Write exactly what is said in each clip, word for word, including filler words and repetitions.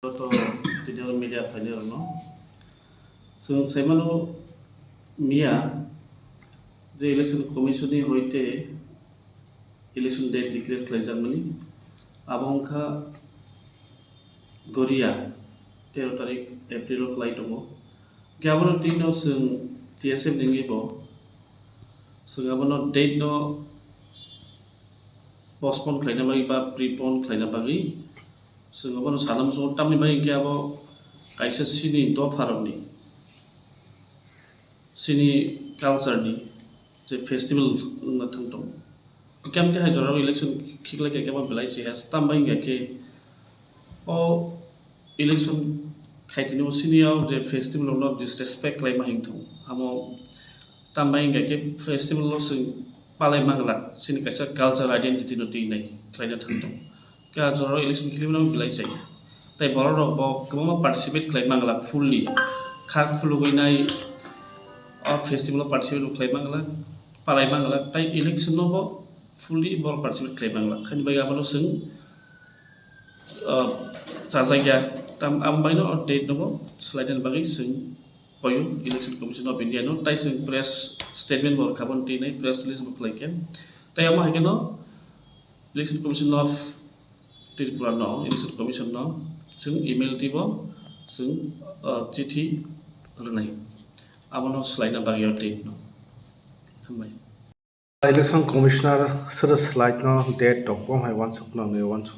Joto digital media phainairokno chwng saimano miya je Election Commission ni hoite election date declare khlaijakmani, abo wngkha Goria tero tarik April o khlai tongo. Hwnkhe abono twi no chwng T S F ni wngwi bo chwng abono date no postpone khlaina bagwi ba prepone khlaina bagwi chwng abono sana muchungo, tamni bagwi hwnkhe abo kaisa chini dopharokni, chini culture ni je festival wngna thang tongo. Hwnkhe amtwi hai jorao election khiklai khe kebo belai se has, tam bai hwnkhe khe o election khaitini o sini o je festival rokno disrespect khlaima hing thung. Amo tam bai hwnkhe khe festival no chwng palai manglak, chini kaisa culture identity no twi nai khlaina thang tongo. Khe ah jorao election khiklai mano belai chaya. Tai borok rok bo kwbangma participate khlai manglak fully. Kha khulugwi nai o festival o participate bo khlai manglak, palai manglak. Tai election no bo fully borok participate khlai manglak. Khaini bagwi abono chwng, ah, chajakya. Tam, amo baino o date no bo swlainani bagwi chwng koyo Election Commission of India no. Tai chwng press statement bo rwkha, bono twi nai press release bo khlai khe. Tai amo hai kheno Election Commission of Tripura no, Election Commission no chwng email twibo, chwng, ah, chithi rwnai. Abono swlaina bagwi o date no. Hambai. Election Commissioner sero slide no date tok bom hai wansuk no nwi wansuk.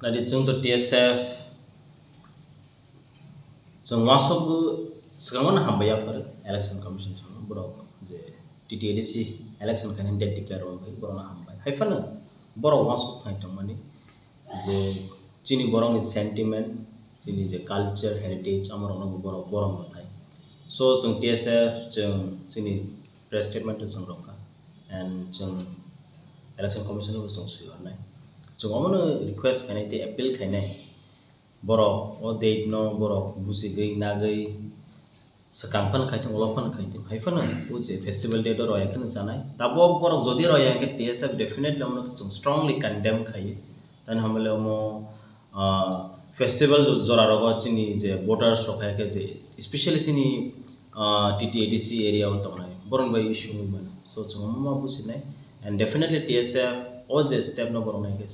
Nadi chwng to T S F chwng wansuk swkang no hambai ya phar Election Commission chwng borok je T T A D C election khaini date declare wng bai borok no hambai. Hai phano borok wansuk thai tongmani je chini borokni sentiment, chini je culture, heritage, amorokno bo borok borom rwthai. So, chwng T S F, chwng chini press statement-o chwng rwkha, and chwng Election Commission-o bo chwng swi hwrnai. Chwng omono request khainai tei appeal khainai, borok o date-no borok bujigwi, nagwi, swkang phano khai thung, ulo phano khai thung, hai phano o je festival date o roya kheno chanai. Tabok borok jodi roya hwnkhe T S F definitely omono to chwng strongly condemn khai. Tani hamle omo, ah, festival jo-, jora rogo chini je voters rok hai khe je, especially chini, ah, T T A D C area o tongnai borok bai issue wngwi mano. So chwng omo ma businai, and definitely T S F o je step no borok nai khe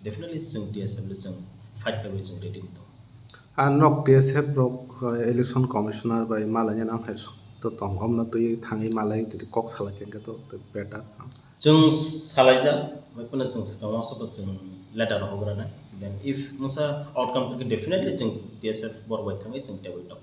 definitely chwng T S F le chwng fight khlaiwi chwng ready wng tongo. Ah, nok T S F rok, eh, election commissioner bai malaina nang hai to tong, omno twi thangwi malai twi kok salai khe to, to better. Chwng salaijak, bai phano chwng swkang uansukgo chwng letter rok hogra nai. Then if mungsa outcome khe definitely chwng T S F borok bai thangwi chwng table talk.